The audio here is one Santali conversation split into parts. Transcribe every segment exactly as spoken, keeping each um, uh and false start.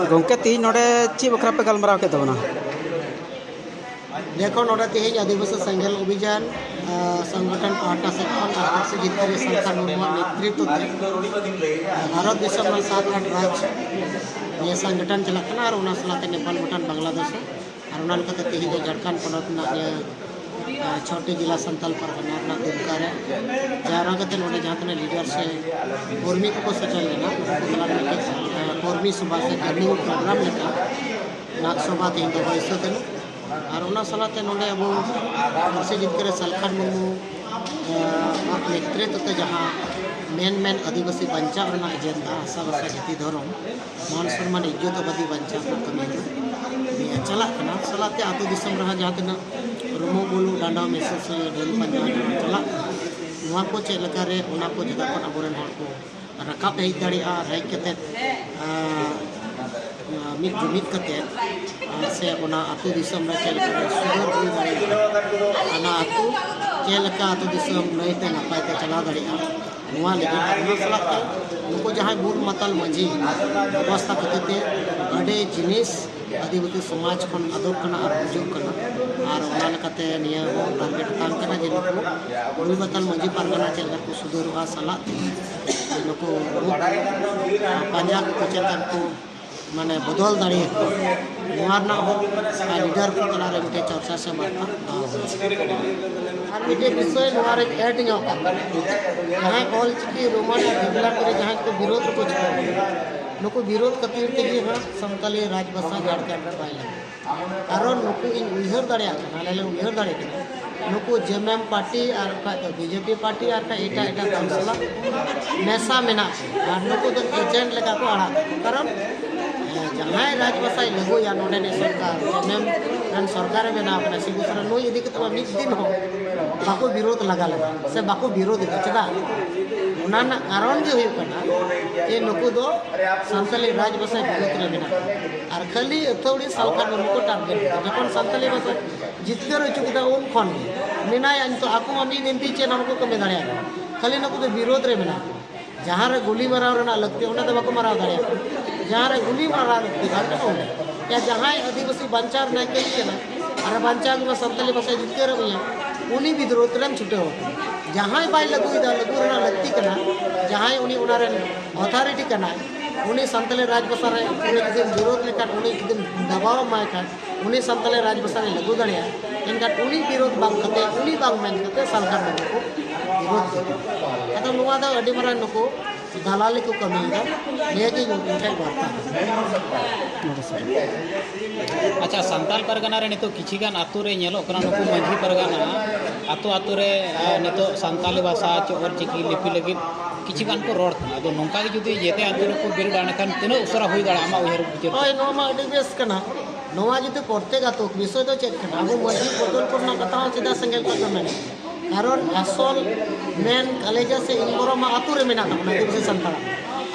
ᱜᱚᱢᱠᱮ, ᱛᱮᱦᱮᱧ ᱱᱚᱰᱮ ᱪᱮᱫ ᱵᱟᱠᱷᱨᱟ ᱯᱮ ᱜᱟᱞᱢᱟᱨᱟᱣ ᱠᱮᱫ ᱛᱟᱵᱚᱱᱟ? ᱫᱮᱠᱷᱚ, ᱱᱚᱰᱮ ᱛᱮᱦᱮᱧ ᱟᱹᱫᱤᱵᱟᱹᱥᱤ ᱥᱮᱸᱜᱮᱞ ᱚᱵᱷᱤᱡᱟᱱ, ᱟ, ᱥᱚᱝᱜᱚᱴᱷᱚᱱ ᱯᱟᱦᱴᱟ ᱥᱮᱫ ᱠᱷᱚᱱ ᱟᱨ ᱟᱹᱫᱤᱵᱟᱹᱥᱤ ᱡᱤᱛᱠᱟᱹᱨᱤᱭᱟᱹ ᱥᱟᱱᱛᱟᱲ ᱢᱩᱨᱢᱩᱣᱟᱜ ᱱᱮᱛᱨᱤᱛᱵ ᱛᱮ, ᱟ, ᱵᱷᱟᱨᱚᱛ ᱫᱤᱥᱚᱢ ᱨᱮᱱᱟᱜ ᱥᱟᱛ ᱟᱴ ᱨᱟᱡᱽ ᱱᱤᱭᱟᱹ ᱥᱚᱝᱜᱚᱴᱷᱚᱱ ᱪᱟᱞᱟᱜ ᱠᱟᱱᱟ ᱟᱨ ᱚᱱᱟ ᱥᱟᱞᱟᱜ ᱛᱮ ᱱᱮᱯᱟᱞ, ᱵᱷᱩᱴᱟᱱ, ᱵᱟᱝᱞᱟᱫᱮᱥ ᱦᱚᱸ᱾ ᱟᱨ ᱚᱱᱟ ᱞᱮᱠᱟᱛᱮ ᱛᱮᱦᱮᱧ ᱫᱚ ᱡᱷᱟᱲᱠᱷᱚᱸᱰ ᱯᱚᱱᱚᱛ ᱨᱮᱱᱟᱜ ᱱᱤᱭᱟᱹ, ᱟ, ᱪᱷᱚᱴᱤ ᱡᱮᱞᱟ ᱥᱟᱱᱛᱟᱞ ᱯᱟᱨᱜᱟᱱᱟ ᱨᱮᱱᱟᱜ ᱫᱩᱢᱠᱟ ᱨᱮ ᱡᱟᱣᱨᱟ ᱠᱟᱛᱮ ᱱᱚᱰᱮ ᱡᱟᱦᱟᱸ ᱛᱤᱱᱟᱹᱜ ᱞᱤᱰᱟᱨ ᱥᱮ ᱠᱚᱨᱢᱤ ᱠᱚᱠᱚ ᱥᱮᱴᱮᱨ ᱞᱮᱱᱟ, ᱩᱱᱠᱩ ᱛᱟᱞᱟ ᱨᱮ ᱢᱤᱫᱴᱮᱱ, ᱟ, ᱠᱚᱨᱢᱤ ᱥᱚᱵᱷᱟ ᱥᱮ ᱴᱨᱮᱱᱤᱝ ᱯᱨᱳᱜᱨᱟᱢ ᱞᱮᱠᱟ ᱱᱟᱜᱽ ᱥᱚᱵᱷᱟ ᱛᱮᱦᱮᱧ ᱫᱚ ᱦᱩᱭ ᱥᱟᱹᱛ ᱮᱱᱟ᱾ ᱟᱨ ᱚᱱᱟ ᱥᱟᱞᱟᱜ ᱛᱮ ᱱᱚᱰᱮ ᱟᱵᱚ ᱯᱟᱹᱨᱥᱤ ᱡᱤᱛᱠᱟᱹᱨᱤᱭᱟᱹ ᱥᱟᱞᱠᱷᱟᱱ ᱢᱩᱨᱢᱩ, ᱟ, ᱟᱜ ᱱᱮᱛᱨᱤᱛᱵ ᱛᱮ ᱡᱟᱦᱟᱸ ᱢᱮᱱ ᱢᱮᱱ ᱟᱹᱫᱤᱵᱟᱹᱥᱤ ᱵᱟᱧᱪᱟᱣ ᱨᱮᱱᱟᱜ ᱮᱡᱮᱱᱰᱟ, ᱦᱟᱥᱟ ᱵᱷᱟᱥᱟ ᱡᱟᱹᱛᱤ ᱫᱷᱚᱨᱚᱢ ᱢᱟᱱ ᱥᱚᱱᱢᱟᱱ ᱤᱡᱽᱡᱚᱛ ᱟᱵᱟᱫᱤ ᱵᱟᱧᱪᱟᱣ ᱨᱮᱱᱟᱜ ᱠᱟᱹᱢᱤ ᱦᱚᱨᱟ ᱱᱤᱭᱟᱹ ᱪᱟᱞᱟᱜ ᱠᱟᱱᱟ᱾ ᱥᱟᱞᱟᱜ ᱛᱮ ᱟᱹᱛᱩ ᱫᱤᱥᱚᱢ ᱨᱮᱦᱚᱸ ᱡᱟᱦᱟᱸ ᱛᱤᱱᱟᱹᱜ ᱨᱩᱢᱩ ᱵᱩᱞᱩ ᱰᱟᱸᱰᱚᱢ ᱮᱥᱮᱥ ᱰᱟᱹᱱ ᱯᱟᱸᱡᱟ ᱡᱟᱦᱟᱸ ᱪᱟᱞᱟᱜ ᱠᱟᱱᱟ, ᱱᱚᱣᱟ ᱠᱚ ᱪᱮᱫ ᱞᱮᱠᱟᱨᱮ ᱚᱱᱟ ᱠᱚ ᱡᱟᱭᱜᱟ ᱠᱷᱚᱱ ᱟᱵᱚᱨᱮᱱ ᱦᱚᱲ ᱠᱚ ᱨᱟᱠᱟᱵ ᱦᱮᱡ ᱫᱟᱲᱮᱭᱟᱜᱼᱟ, ᱟᱨ ᱦᱮᱡ ᱠᱟᱛᱮᱫ, ᱟᱸ, ᱢᱤᱫ ᱡᱩᱢᱤᱫ ᱠᱟᱛᱮᱫ, ᱟᱸ, ᱥᱮ ᱚᱱᱟ ᱟᱹᱛᱩ ᱫᱤᱥᱚᱢ ᱨᱮ ᱪᱮᱫ ᱞᱮᱠᱟ ᱥᱩᱫᱷᱟᱹᱨ ᱦᱩᱭ ᱫᱟᱲᱮᱭᱟᱜᱼᱟ, ᱚᱱᱟ ᱟᱹᱛᱩ ᱪᱮᱫ ᱞᱮᱠᱟ ᱟᱹᱛᱩ ᱫᱤᱥᱚᱢ ᱱᱟᱹᱭᱛᱮ ᱱᱟᱯᱟᱭ ᱛᱮ ᱪᱟᱞᱟᱣ ᱫᱟᱲᱮᱭᱟᱜᱼᱟ, ᱱᱚᱣᱟ ᱞᱟᱹᱜᱤᱫ᱾ ᱟᱨ ᱚᱱᱟ ᱥᱟᱞᱟᱜ ᱛᱮ ᱱᱩᱠᱩ ᱡᱟᱦᱟᱸᱭ ᱵᱩᱞ ᱢᱟᱛᱟᱞ ᱢᱟᱹᱡᱷᱤ ᱵᱮᱵᱚᱥᱛᱷᱟ ᱠᱷᱟᱹᱛᱤᱨ ᱛᱮ ᱟᱹᱰᱤ ᱡᱤᱱᱤᱥ ᱟᱹᱫᱤᱵᱟᱹᱥᱤ ᱥᱚᱢᱟᱡᱽ ᱠᱷᱚᱱ ᱟᱫᱚᱜ ᱠᱟᱱᱟ ᱟᱨ ᱜᱩᱡᱩᱜ ᱠᱟᱱᱟ᱾ ᱟᱨ ᱚᱱᱟ ᱞᱮᱠᱟᱛᱮ ᱱᱤᱭᱟᱹ ᱦᱚᱸ ᱴᱟᱨᱜᱮᱴ ᱛᱟᱦᱮᱸ ᱠᱟᱱᱟ ᱡᱮ ᱱᱩᱠᱩ ᱵᱩᱞ ᱢᱟᱛᱟᱞ ᱢᱟᱹᱡᱷᱤ ᱯᱟᱨᱜᱟᱱᱟ ᱪᱮᱫ ᱞᱮᱠᱟ ᱠᱚ ᱥᱩᱫᱷᱟᱹᱨᱚᱜᱼᱟ, ᱥᱟᱞᱟᱜ ᱛᱮ ᱱᱩᱠᱩ ᱯᱟᱸᱡᱟ ᱠᱚ ᱪᱮᱫ ᱞᱮᱠᱟ ᱠᱚ ᱢᱟᱱᱮ ᱵᱚᱫᱚᱞ ᱫᱟᱲᱮᱭᱟᱠᱚᱣᱟ, ᱱᱚᱣᱟ ᱨᱮᱱᱟᱜ ᱦᱚᱸ ᱞᱤᱰᱟᱨ ᱠᱚ ᱛᱟᱞᱟᱨᱮ ᱢᱤᱫᱴᱮᱱ ᱪᱚᱨᱪᱟ ᱥᱮ ᱵᱟᱨᱛᱟ ᱫᱚᱦᱚ ᱦᱩᱭᱩᱜᱼᱟ᱾ ᱟᱨ ᱢᱤᱫᱴᱮᱱ ᱵᱤᱥᱚᱭ ᱱᱚᱣᱟ ᱨᱮ ᱮᱰ ᱧᱚᱜ ᱠᱟᱱᱟ, ᱡᱟᱦᱟᱸᱭ ᱚᱞ ᱪᱤᱠᱤ ᱨᱳᱢᱟᱱ ᱟᱨ ᱫᱮᱵᱽᱱᱟᱜᱚᱨᱤ ᱡᱟᱦᱟᱸᱭ ᱠᱚ ᱵᱤᱨᱳᱫᱷ ᱨᱮᱠᱚ ᱪᱷᱩᱴᱟᱹᱣ ᱠᱟᱱᱟ, ᱱᱩᱠᱩ ᱵᱤᱨᱳᱫᱷ ᱠᱷᱟᱹᱛᱤᱨ ᱛᱮᱜᱮ ᱦᱟᱸᱜ ᱥᱟᱱᱛᱟᱞᱤ ᱨᱟᱡᱽ ᱵᱷᱟᱥᱟ ᱡᱷᱟᱲᱠᱷᱚᱸᱰ ᱨᱮ ᱵᱟᱭ ᱞᱟᱜᱟᱜᱼᱟ᱾ ᱠᱟᱨᱚᱱ ᱱᱩᱠᱩ ᱤᱧ ᱩᱭᱦᱟᱹᱨ ᱫᱟᱲᱮᱭᱟᱜ ᱠᱟᱱᱟ, ᱟᱞᱮ ᱞᱮ ᱩᱭᱦᱟᱹᱨ ᱫᱟᱲᱮᱭᱟᱜ ᱠᱟᱱᱟ, ᱱᱩᱠᱩ ᱡᱮᱢᱮᱢ ᱯᱟᱨᱴᱤ ᱟᱨ ᱵᱟᱠᱷᱟᱡ ᱫᱚ ᱵᱤᱡᱮᱯᱤ ᱯᱟᱨᱴᱤ ᱟᱨ ᱵᱟᱠᱷᱟᱡ ᱮᱴᱟᱜ ᱮᱴᱟᱜ ᱫᱚᱞ ᱥᱟᱞᱟᱜ ᱢᱮᱥᱟ ᱢᱮᱱᱟᱜ ᱠᱚᱣᱟ ᱟᱨ ᱱᱩᱠᱩ ᱫᱚ ᱮᱡᱮᱱᱴ ᱞᱮᱠᱟ ᱠᱚ ᱟᱲᱟᱜ ᱠᱚᱣᱟ᱾ ᱠᱟᱨᱚᱱ, ᱮ, ᱡᱟᱦᱟᱸᱭ ᱨᱟᱡᱽ ᱵᱷᱟᱥᱟᱭ ᱞᱟᱹᱜᱩᱭᱟ ᱱᱚᱰᱮᱱᱤᱡ ᱥᱚᱨᱠᱟᱨ, ᱡᱮᱢᱮᱢ ᱨᱮᱱ ᱥᱚᱨᱠᱟᱨᱮ ᱵᱮᱱᱟᱣ ᱠᱟᱱᱟ, ᱥᱤᱵᱩ ᱥᱚᱨᱮᱱ ᱱᱩᱭ ᱤᱫᱤ ᱠᱟᱛᱮ ᱢᱟ ᱢᱤᱫ ᱫᱤᱱ ᱦᱚᱸ ᱵᱟᱠᱚ ᱵᱤᱨᱳᱫ ᱞᱟᱜᱟ ᱞᱮᱫᱟ ᱥᱮ ᱵᱟᱠᱚ ᱵᱤᱨᱳᱫ ᱮᱫᱟ᱾ ᱪᱮᱫᱟᱜ? ᱚᱱᱟ ᱨᱮᱱᱟᱜ ᱠᱟᱨᱚᱱ ᱜᱮ ᱦᱩᱭᱩᱜ ᱠᱟᱱᱟ ᱡᱮ ᱱᱩᱠᱩ ᱫᱚ ᱥᱟᱱᱛᱟᱞᱤ ᱨᱟᱡᱽ ᱵᱷᱟᱥᱟ ᱵᱤᱨᱳᱫ ᱨᱮ ᱢᱮᱱᱟᱜ ᱠᱚᱣᱟ᱾ ᱟᱨ ᱠᱷᱟᱹᱞᱤ ᱟᱹᱛᱷᱟᱹᱣᱲᱤ ᱥᱟᱞᱠᱷᱟᱱ ᱢᱩᱨᱢᱩ ᱠᱚ ᱴᱟᱨᱜᱮᱴ ᱮᱫᱟ᱾ ᱡᱚᱠᱷᱚᱱ ᱥᱟᱱᱛᱟᱞᱤ ᱵᱷᱟᱥᱟ ᱡᱤᱛᱠᱟᱹᱨ ᱦᱚᱪᱚ ᱠᱮᱫᱟ, ᱩᱱ ᱠᱷᱚᱱ ᱜᱮ ᱢᱮᱱᱟᱭᱟ᱾ ᱱᱤᱛᱚᱜ ᱟᱠᱚ ᱢᱟ ᱢᱤᱫ ᱮᱢᱯᱤ ᱪᱮᱫ ᱦᱚᱸ ᱵᱟᱠᱚ ᱠᱟᱹᱢᱤ ᱫᱟᱲᱮᱭᱟᱜ ᱠᱟᱱᱟ, ᱠᱷᱟᱹᱞᱤ ᱱᱩᱠᱩ ᱫᱚ ᱵᱤᱨᱳᱫ ᱨᱮ ᱢᱮᱱᱟᱜ ᱠᱚᱣᱟ᱾ ᱡᱟᱦᱟᱸ ᱨᱮ ᱜᱩᱞᱤ ᱢᱟᱨᱟᱣ ᱨᱮᱱᱟᱜ ᱞᱟᱹᱠᱛᱤ, ᱚᱸᱰᱮ ᱫᱚ ᱵᱟᱠᱚ ᱢᱟᱨᱟᱣ ᱫᱟᱲᱮᱭᱟᱜ ᱠᱟᱱᱟ᱾ ᱡᱟᱦᱟᱸ ᱨᱮ ᱜᱩᱞᱤ ᱢᱟᱨᱟ ᱞᱟᱹᱠᱛᱤ ᱵᱟᱝ ᱠᱟᱱᱟ ᱚᱸᱰᱮ᱾ ᱭᱟ ᱡᱟᱦᱟᱸᱭ ᱟᱹᱫᱤᱵᱟᱹᱥᱤ ᱵᱟᱧᱪᱟᱣ ᱨᱮᱱᱟᱜ ᱠᱟᱹᱢᱤ ᱠᱟᱱᱟ ᱟᱨ ᱵᱟᱧᱪᱟᱣ ᱜᱮ ᱥᱟᱱᱛᱟᱞᱤ ᱵᱷᱟᱥᱟ ᱡᱤᱛᱠᱟᱹᱨᱚᱜ ᱜᱮᱭᱟ, ᱩᱱᱤ ᱵᱤᱨᱳᱫᱷ ᱨᱮᱢ ᱪᱷᱩᱴᱟᱹᱣ ᱟᱠᱟᱱᱟ᱾ ᱡᱟᱦᱟᱸᱭ ᱵᱟᱭ ᱞᱟᱹᱜᱩᱭᱮᱫᱟ, ᱞᱟᱹᱜᱩ ᱨᱮᱱᱟᱜ ᱞᱟᱹᱠᱛᱤ ᱠᱟᱱᱟ, ᱡᱟᱦᱟᱸᱭ ᱩᱱᱤ ᱚᱱᱟ ᱨᱮᱱ ᱚᱛᱷᱟᱨᱤᱴᱤ ᱠᱟᱱᱟᱭ, ᱩᱱᱤ ᱥᱟᱱᱛᱟᱞᱤ ᱨᱟᱡᱽ ᱵᱷᱟᱥᱟ ᱨᱮ ᱩᱱᱤ ᱡᱩᱫᱤᱢ ᱵᱤᱨᱳᱫᱷ ᱞᱮᱠᱷᱟᱱ, ᱩᱱᱤ ᱡᱩᱫᱤᱢ ᱫᱟᱵᱟᱣ ᱮᱢᱟᱭ ᱠᱷᱟᱱ, ᱩᱱᱤ ᱥᱟᱱᱛᱟᱞᱤ ᱨᱟᱡᱽ ᱵᱷᱟᱥᱟ ᱨᱮ ᱞᱟᱹᱜᱩ ᱫᱟᱲᱮᱭᱟᱜᱼᱟ᱾ ᱮᱱᱠᱷᱟᱱ ᱩᱱᱤ ᱵᱤᱨᱳᱫᱷ ᱵᱟᱝ ᱠᱟᱛᱮ, ᱩᱱᱤ ᱵᱟᱝ ᱢᱮᱱ ᱠᱟᱛᱮ ᱥᱟᱞᱠᱷᱟᱱ ᱢᱩᱨᱢᱩ ᱠᱚ ᱵᱤᱨᱳᱫᱷ ᱠᱮᱫᱟ᱾ ᱟᱫᱚ ᱱᱚᱣᱟ ᱫᱚ ᱟᱹᱰᱤ ᱢᱟᱨᱟᱝ ᱱᱩᱠᱩ ᱫᱟᱞᱟᱞᱤ ᱠᱚ ᱠᱟᱹᱢᱤᱭᱮᱫᱟ᱾ ᱱᱤᱭᱟᱹ ᱜᱮ ᱩᱱᱠᱩ ᱴᱷᱮᱱ ᱵᱟᱨᱛᱟ᱾ ᱟᱪᱪᱷᱟ, ᱥᱟᱱᱛᱟᱞ ᱯᱟᱨᱜᱟᱱᱟ ᱨᱮ ᱱᱤᱛᱚᱜ ᱠᱤᱪᱷᱤ ᱜᱟᱱ ᱟᱛᱳ ᱨᱮ ᱧᱮᱞᱚᱜ ᱠᱟᱱᱟ, ᱱᱩᱠᱩ ᱢᱟᱹᱡᱷᱤ ᱯᱟᱨᱜᱟᱱᱟ ᱟᱛᱳ ᱟᱛᱳ ᱨᱮ, ᱟᱨ ᱱᱤᱛᱚᱜ ᱥᱟᱱᱛᱟᱞᱤ ᱵᱷᱟᱥᱟ ᱪᱮ ᱚᱞ ᱪᱤᱠᱤ ᱞᱤᱯᱤ ᱞᱟᱹᱜᱤᱫ ᱠᱤᱪᱷᱤ ᱜᱟᱱ ᱠᱚ ᱨᱚᱲ ᱠᱟᱱᱟ᱾ ᱟᱫᱚ ᱱᱚᱝᱠᱟ ᱜᱮ ᱡᱩᱫᱤ ᱡᱮᱛᱮ ᱟᱛᱳ ᱨᱮᱠᱚ ᱵᱤᱨᱤᱫᱟ, ᱮᱸᱰᱮᱠᱷᱟᱱ ᱛᱤᱱᱟᱹᱜ ᱩᱥᱟᱹᱨᱟ ᱦᱩᱭ ᱫᱟᱲᱮᱭᱟᱜᱼᱟ, ᱟᱢᱟᱜ ᱩᱭᱦᱟᱹᱨ ᱵᱤᱪᱟᱹᱨ ᱛᱮ? ᱦᱳᱭ, ᱱᱚᱣᱟ ᱢᱟ ᱟᱹᱰᱤ ᱵᱮᱥ ᱠᱟᱱᱟ᱾ ᱱᱚᱣᱟ ᱡᱩᱫᱤ ᱯᱨᱚᱛᱮᱠ ᱟᱛᱳ, ᱵᱤᱥᱚᱭ ᱫᱚ ᱪᱮᱫ ᱠᱟᱱᱟ? ᱟᱵᱚ ᱢᱟᱹᱡᱷᱤ ᱵᱚᱫᱚᱞ ᱠᱚᱨᱮᱱᱟᱜ ᱠᱟᱛᱷᱟ ᱦᱚᱸ ᱪᱮᱫᱟᱜ ᱥᱮᱸᱜᱮᱞ ᱠᱷᱚᱱ ᱠᱚ ᱢᱮᱱᱟ? ᱠᱟᱨᱚᱱ ᱟᱥᱚᱞ ᱢᱮᱱ ᱠᱟᱞᱮᱡᱟ ᱥᱮ ᱤᱱᱵᱚᱨᱚ ᱢᱟ ᱟᱛᱳ ᱨᱮ ᱢᱮᱱᱟᱜ ᱛᱟᱵᱚᱱᱟ, ᱟᱹᱫᱤᱵᱟᱹᱥᱤ ᱥᱟᱱᱛᱟᱲ᱾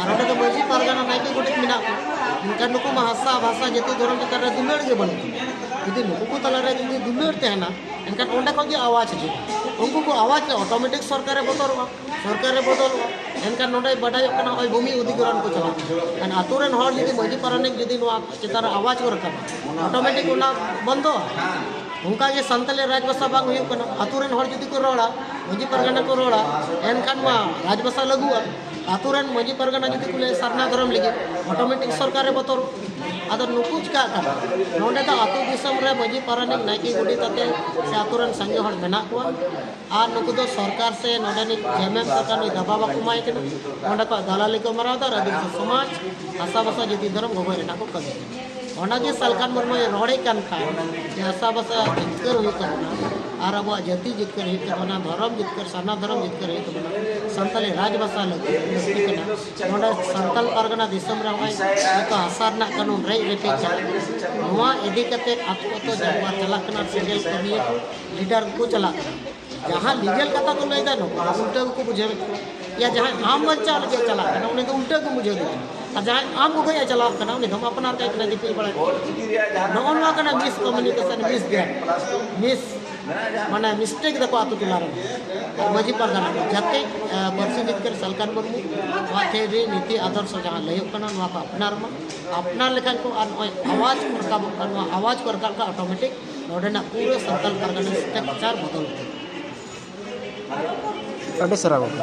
ᱟᱨ ᱚᱸᱰᱮ ᱫᱚ ᱢᱟᱹᱡᱷᱤ ᱯᱟᱨᱜᱟᱱᱟ, ᱱᱟᱭᱠᱮ, ᱜᱚᱰᱮᱛ ᱢᱮᱱᱟᱜ ᱠᱚᱣᱟ᱾ ᱢᱮᱱᱠᱷᱟᱱ ᱱᱩᱠᱩ ᱢᱟ ᱦᱟᱥᱟ ᱵᱷᱟᱥᱟ ᱡᱟᱹᱛᱤ ᱫᱷᱚᱨᱚᱢ ᱪᱮᱛᱟᱱ ᱨᱮ ᱫᱩᱞᱟᱹᱲ ᱜᱮ ᱵᱟᱹᱱᱩᱜ ᱛᱟᱠᱚᱣᱟ᱾ ᱡᱩᱫᱤ ᱱᱩᱠᱩ ᱠᱚ ᱛᱟᱞᱟᱨᱮ ᱡᱩᱫᱤ ᱫᱩᱞᱟᱹᱲ ᱛᱟᱦᱮᱱᱟ, ᱮᱱᱠᱷᱟᱱ ᱚᱸᱰᱮ ᱠᱷᱚᱱ ᱜᱮ ᱟᱣᱟᱡᱽ ᱦᱤᱡᱩᱜᱼᱟ᱾ ᱩᱱᱠᱩ ᱠᱚ ᱟᱣᱟᱡᱽ ᱞᱮ ᱚᱴᱳᱢᱮᱴᱤᱠ ᱥᱚᱨᱠᱟᱨᱮ ᱵᱚᱛᱚᱨᱚᱜᱼᱟ, ᱥᱚᱨᱠᱟᱨᱮ ᱵᱚᱫᱚᱞᱚᱜᱼᱟ᱾ ᱮᱱᱠᱷᱟᱱ ᱱᱚᱰᱮ ᱵᱟᱰᱟᱭᱚᱜ ᱠᱟᱱᱟ, ᱱᱚᱜᱼᱚᱭ ᱵᱷᱩᱢᱤ ᱚᱫᱷᱤᱜᱨᱚᱦᱚᱱ ᱠᱚ ᱪᱟᱞᱟᱜᱼᱟ᱾ ᱮᱱᱠᱷᱟᱱ ᱟᱛᱳ ᱨᱮᱱ ᱦᱚᱲ ᱡᱩᱫᱤ ᱢᱟᱹᱡᱷᱤ ᱯᱟᱨᱟᱱᱤᱠ ᱡᱩᱫᱤ ᱱᱚᱣᱟ ᱪᱮᱛᱟᱱ ᱨᱮ ᱟᱣᱟᱡᱽ ᱠᱚ ᱨᱟᱠᱟᱵᱟ, ᱚᱴᱳᱢᱮᱴᱤᱠ ᱚᱱᱟ ᱵᱚᱱᱫᱚᱜᱼᱟ᱾ ᱚᱱᱠᱟ ᱜᱮ ᱥᱟᱱᱛᱟᱞᱤ ᱨᱟᱡᱽ ᱵᱷᱟᱥᱟ ᱵᱟᱝ ᱦᱩᱭᱩᱜ ᱠᱟᱱᱟ᱾ ᱟᱛᱳ ᱨᱮᱱ ᱦᱚᱲ ᱡᱩᱫᱤ ᱠᱚ ᱨᱚᱲᱟ, ᱢᱟᱹᱡᱷᱤ ᱯᱟᱨᱜᱟᱱᱟ ᱠᱚ ᱨᱚᱲᱟ, ᱮᱱᱠᱷᱟᱱ ᱢᱟ ᱨᱟᱡᱽ ᱵᱷᱟᱥᱟ ᱞᱟᱹᱜᱩᱜᱼᱟ᱾ ᱟᱛᱳ ᱨᱮᱱ ᱢᱟᱹᱡᱷᱤ ᱯᱟᱨᱜᱟᱱᱟ ᱡᱩᱫᱤ ᱠᱚ ᱞᱟᱹᱭᱟ ᱥᱟᱨᱱᱟ ᱫᱷᱚᱨᱚᱢ ᱞᱟᱹᱜᱤᱫ, ᱚᱴᱳᱢᱮᱴᱤᱠ ᱥᱚᱨᱠᱟᱨᱮ ᱵᱚᱛᱚᱨᱚᱜᱼᱟ᱾ ᱟᱫᱚ ᱱᱩᱠᱩ ᱪᱤᱠᱟᱹᱜ ᱠᱟᱱᱟ? ᱱᱚᱰᱮ ᱫᱚ ᱟᱛᱳ ᱫᱤᱥᱚᱢ ᱨᱮ ᱢᱟᱹᱡᱷᱤ ᱯᱟᱨᱟᱱᱤᱠ ᱱᱟᱭᱠᱮ ᱜᱚᱰᱮᱛ ᱟᱛᱮ ᱥᱮ ᱟᱛᱳ ᱨᱮᱱ ᱥᱟᱸᱜᱮ ᱦᱚᱲ ᱢᱮᱱᱟᱜ ᱠᱚᱣᱟ᱾ ᱟᱨ ᱱᱩᱠᱩ ᱫᱚ ᱥᱚᱨᱠᱟᱨ ᱥᱮ ᱱᱚᱰᱮᱱᱤᱡ ᱡᱮᱢᱮᱢ ᱥᱚᱨᱠᱟᱨ ᱱᱩᱭ ᱫᱟᱵᱟ ᱵᱟᱠᱚ ᱮᱢᱟᱭ ᱠᱟᱱᱟ᱾ ᱱᱚᱰᱮ ᱠᱷᱚᱱ ᱫᱟᱞᱟᱞᱤ ᱠᱚ ᱢᱟᱨᱟᱣ ᱮᱫᱟ ᱟᱨ ᱟᱹᱫᱤᱵᱟᱹᱥᱤ ᱥᱚᱢᱟᱡᱽ, ᱦᱟᱥᱟ ᱵᱷᱟᱥᱟ, ᱡᱟᱹᱛᱤ ᱫᱷᱚᱨᱚᱢ ᱜᱚᱜᱚᱭ ᱨᱮᱱᱟᱜ ᱠᱚ ᱠᱟᱹᱢᱤ ᱠᱟᱱᱟ᱾ ᱚᱱᱟᱜᱮ ᱥᱟᱞᱠᱷᱟᱱ ᱢᱩᱨᱢᱩᱭ ᱨᱚᱲᱮᱫ ᱠᱟᱱ ᱠᱷᱟᱱ ᱡᱮ ᱦᱟᱥᱟ ᱵᱷᱟᱥᱟ ᱡᱤᱛᱠᱟᱹᱨ ᱦᱩᱭᱩᱜ ᱛᱟᱵᱚᱱᱟ ᱟᱨ ᱟᱵᱚᱣᱟᱜ ᱡᱟᱹᱛᱤ ᱡᱤᱛᱠᱟᱹᱨ ᱦᱩᱭᱩᱜ ᱛᱟᱵᱚᱱᱟ, ᱫᱷᱚᱨᱚᱢ ᱡᱤᱛᱠᱟᱹᱨ, ᱥᱟᱨᱱᱟ ᱫᱷᱚᱨᱚᱢ ᱡᱤᱛᱠᱟᱹᱨ ᱦᱩᱭᱩᱜ ᱛᱟᱵᱚᱱᱟ, ᱥᱟᱱᱛᱟᱞᱤ ᱨᱟᱡᱽ ᱵᱷᱟᱥᱟ ᱞᱟᱹᱜᱤᱫ ᱞᱟᱹᱠᱛᱤ ᱠᱟᱱᱟ᱾ ᱱᱚᱰᱮ ᱥᱟᱱᱛᱟᱞ ᱯᱟᱨᱜᱟᱱᱟ ᱫᱤᱥᱚᱢ ᱨᱮ ᱱᱚᱜᱼᱚᱭ ᱱᱤᱛᱚᱜ ᱦᱟᱥᱟ ᱨᱮᱱᱟᱜ ᱠᱟᱹᱱᱩᱱ ᱨᱮᱡ ᱨᱮᱯᱮᱡ ᱪᱟᱞᱟᱜ ᱠᱟᱱᱟ᱾ ᱱᱚᱣᱟ ᱤᱫᱤ ᱠᱟᱛᱮ ᱟᱛᱳ ᱟᱛᱳ ᱡᱟᱨᱯᱟ ᱪᱟᱞᱟᱜ ᱠᱟᱱᱟ, ᱥᱮᱸᱜᱮᱞ ᱠᱟᱹᱢᱤᱭᱟᱹ ᱠᱚ, ᱞᱤᱰᱟᱨ ᱠᱚ ᱪᱟᱞᱟᱜ ᱠᱟᱱᱟ᱾ ᱡᱟᱦᱟᱸ ᱞᱤᱜᱮᱞ ᱠᱟᱛᱷᱟ ᱠᱚ ᱞᱟᱹᱭᱫᱟ, ᱱᱚᱣᱟ ᱩᱞᱴᱟᱹ ᱜᱮᱠᱚ ᱵᱩᱡᱷᱟᱹᱣᱮᱫ ᱠᱚᱣᱟ᱾ ᱭᱟ ᱡᱟᱦᱟᱸᱭ ᱟᱢ ᱵᱟᱧᱪᱟᱣ ᱞᱟᱹᱜᱤᱫ ᱮ ᱪᱟᱞᱟᱜ ᱠᱟᱱᱟ, ᱩᱱᱤ ᱫᱚ ᱩᱞᱴᱟᱹ ᱜᱮᱢ ᱵᱩᱡᱷᱟᱹᱣ ᱫᱮ ᱠᱟᱱᱟ᱾ ᱟᱨ ᱡᱟᱦᱟᱸᱭ ᱟᱢ ᱜᱚᱜᱚᱭ ᱮ ᱪᱟᱞᱟᱣ ᱠᱟᱱᱟ, ᱩᱱᱤ ᱫᱚᱢ ᱟᱯᱱᱟᱨ ᱠᱟᱭ ᱠᱟᱱᱟ, ᱫᱤᱯᱤᱞ ᱵᱟᱲᱟᱭ ᱠᱟᱱᱟ᱾ ᱱᱚᱜᱼᱚ ᱱᱚᱣᱟ ᱠᱟᱱᱟ ᱢᱤᱥ ᱠᱚᱢᱤᱭᱩᱱᱤᱠᱮᱥᱚᱱ, ᱢᱤᱥ ᱜᱮᱯ, ᱢᱤᱥ ᱢᱟᱱᱮ ᱢᱤᱥᱴᱮᱠ ᱫᱟᱠᱚ ᱟᱛᱳ ᱴᱚᱞᱟ ᱨᱮ᱾ ᱟᱨ ᱢᱟᱹᱡᱷᱤ ᱯᱟᱨᱜᱟᱱᱟ ᱠᱚ ᱡᱟᱛᱮ ᱟᱸ, ᱯᱟᱹᱨᱥᱤ ᱡᱤᱛᱠᱟᱹᱨ ᱥᱟᱞᱠᱷᱟᱱ ᱢᱩᱨᱢᱩ ᱱᱚᱣᱟ ᱛᱷᱮᱨᱤ ᱱᱤᱛᱤ ᱟᱫᱚᱨᱥᱚ ᱡᱟᱦᱟᱸ ᱞᱟᱹᱭᱚᱜ ᱠᱟᱱᱟ, ᱱᱚᱣᱟ ᱠᱚ ᱟᱯᱱᱟᱨ ᱢᱟ᱾ ᱟᱯᱱᱟᱨ ᱞᱮᱠᱷᱟᱱ ᱠᱚ ᱟᱨ ᱱᱚᱜᱼᱚᱭ ᱟᱣᱟᱡᱽ ᱠᱚ ᱨᱟᱠᱟᱵᱚᱜ ᱠᱟᱱᱟ, ᱱᱚᱣᱟ ᱟᱣᱟᱡᱽ ᱠᱚ ᱨᱟᱠᱟᱵ ᱠᱷᱟᱱ ᱚᱴᱳᱢᱮᱴᱤᱠ ᱱᱚᱰᱮᱱᱟᱜ ᱯᱩᱨᱟᱹ ᱥᱟᱱᱛᱟᱲ ᱯᱟᱨᱜᱟᱱᱟ ᱥᱴᱨᱟᱠᱪᱟᱨ ᱵᱚᱫᱚᱞ ᱩᱛᱟᱹᱨ᱾ ᱟᱹᱰᱤ ᱥᱟᱨᱦᱟᱣ ᱜᱚᱢᱠᱮ᱾